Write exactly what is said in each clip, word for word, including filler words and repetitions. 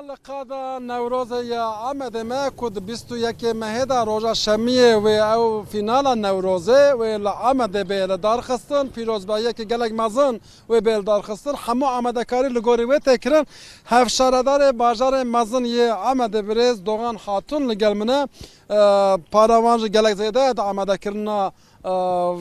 Li qada Newrozê ya Amedê me ku di bîst û yekê mehê de roja şemiyê wê ew fînala Newrozê wê li Amedê bê li dar xistin, pîrozbahiyekî gelek mezin wê bê li dar xistin. Hemû amadekarî li gorî wê tê kirin. Hevşaredarê bajarê mezin yê Amedê birêz Doğan Hatun li gel min e. E, para wan jî gelek zêde ye di amadekirina, e,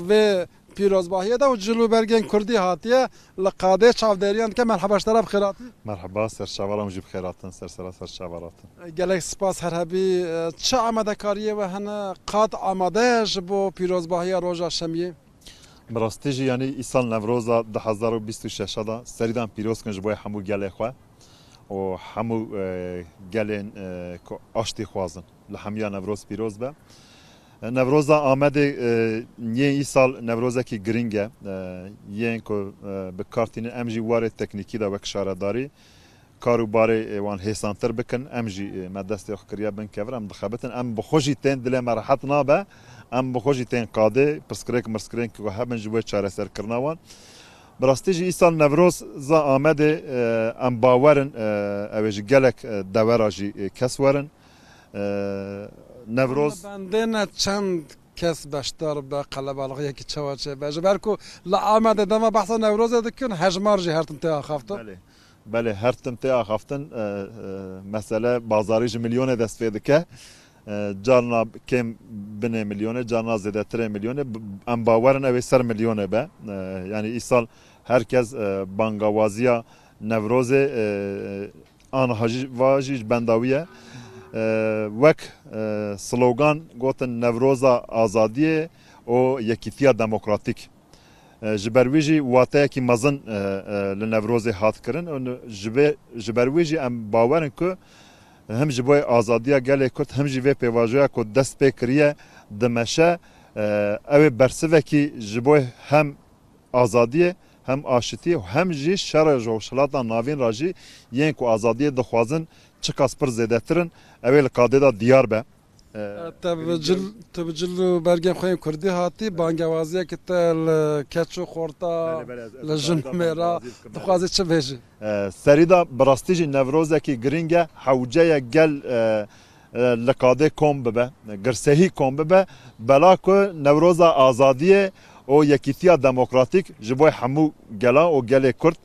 vê pîrozbahiyê de û cil û bergên kurdî hatiye li qadê çavdêriyan dike. Merheba, ji te re bi xêr hatî. Merheba, ser çava re hûn jî bi xêr hatin, ser sera ser çava re hatin. Gelek spas, her hebî. Çi amadekariyê we hene? Qad amade ye ji bo pîrozbahiya roja şemiyê? Bi rastî jî, yanî îsal Newroza du hezar û bîst û şeş de serîdan pîroz kin ji bo hemû gelê xwe û hemû, e, gelên, e, ku aştî xwazin. Li hemiya Newroz pîroz be. Newroza Amedê, e, yê îsal Newrozekî girîng e. E, yên ku, e, bi kar tînin, em jî warê teknîkî de wek şaredarî kar û barê, e, wan hêsantir bikin. Em jî, e, me destê xwe kiriye bin kevir, em dixebitin. Em bi xwe jî tên, dilê me rehet nabe. Em bi xwe jî tên qadê, pirsgirêk mirskirên ku hebin ji bo çareserkirina wan. Bi rastî jî îsal Newroza Amedê, e, em bawer in, e, ew ê ji gelek, e, dewera jî, e, kes werin. E, Newroz. Em bendê ne çend kes beşdar be, qelebalixiyekî çawa çêbe. Ji ber ku li Amedê dema behsa Newrozê dikin, hejmar jî her tim tê axaftin. Belê. Belê, her tim tê axaftin. E, e, mesele bazarî ji milyonê dest pê dike. E, carna kêm binê milyonê, carna zêdetirê milyonê. B-, em bawer in ew ê ser milyonê be. E, yanî îsal her kes, e, bangawaziya Newrozê, e, aniha jî, va jî ji benda wî ye. E, wek, e, slogan gotin Newroza azadiyê û yekîtiya demokratîk. E, ji ber wî jî wateyekî mezin, e, e, li Newrozê hat kirin û ji vê, ji ber wî jî em bawer in ku him ji bo azadiya gelê Kurd, him jî vê pêvajoya ku dest pê kiriye dimeşe, e, ew ê bersivekî ji bo hem azadiyê, hem aşitiyê û hem jî şerê ji Rojhilata Navîn re jî yên ku azadiyê dixwazin çiqas pir zêdetir in, ew ê li qadê de diyar be. E, E, te bi girîng cil, e, tu bi cil û bergên xwe yên kurdî hatî, bangewaziyekî te li keç û xorta, Belê, belê, ez, ez li jin û mêra bangewazî dikim, belê. Dixwazî çi bêjî? E, serî de bi rastî jî Newrozekî girîng e, hewce ye gel, e, e, li qadê kom bibe, girsehî kom bibe, bela ku Newroza azadiyê û yekîtiya demokratîk ji bo hemû gelan û gelê Kurd,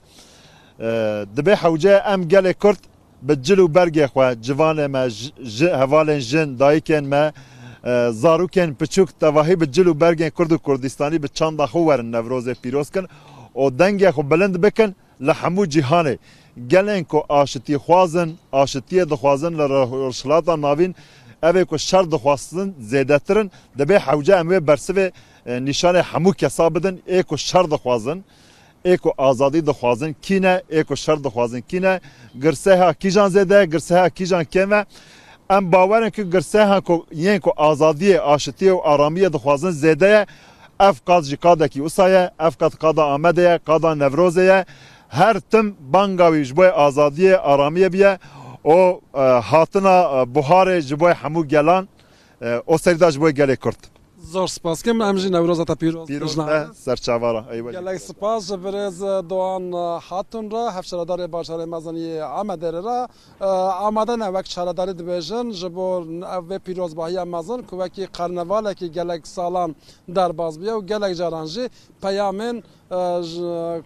e, dibê hewce ye em gelê Kurd bi cil û bergê xwe, civanê me, ji, ji, hevalên jin, dayikên me, e, zarokên piçûk, tevahî bi cil û bergên Kurd û Kurdistanî bi çanda xwe werin Newrozê pîroz kin û dengê xwe bilind bikin li hemû cîhanê. Gelên ku aşitî xwaz in, aşitiyê dixwazin li Rojhilata Navîn, ev ê ku şer dixwazin zêdetir in, dibê hewce em wê bersivê, e, nîşanê hemû kesa bidin, ê ku şer dixwazin. Ê ku azadî dixwazin kî ne, ê ku şer dixwazin kî ne, girseha kîjan zêde ye, girseha kîjan kêm e. Em bawer in ku girseha ku yên ku azadiyê, aşitiyê û aramiyê dixwazin zêde ye. Ev qad jî qadekî wisa ye, ev qad qada Amedê ye, qada Newrozê ye. Her tim banga wî ji bo azadiyê, aramiyê biye û, e, hatina, e, buharê ji bo hemû gelan, e, û serî de ji bo gelê Kurd. Zor spas kim, em jî Newroza te pîroz Pîroz dijna. Be, ser çava re. Eyvallah. Gelek spas ji birêz Doğan Hatun re, hevşaredarê bajarê mezin yê Amedê re. E, amade ne wek şaredarî dibêjin ji bo ev vê pîrozbahiya mezin ku wekî karnevalekî gelek salan derbas bûye û gelek caran jî peyamên, e, ji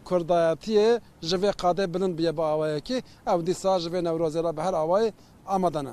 kurdayetiyê ji vê qadê bilind bûye bi awayekî. Ew dîsa ji vê Newrozê re bi her awayî amade ne.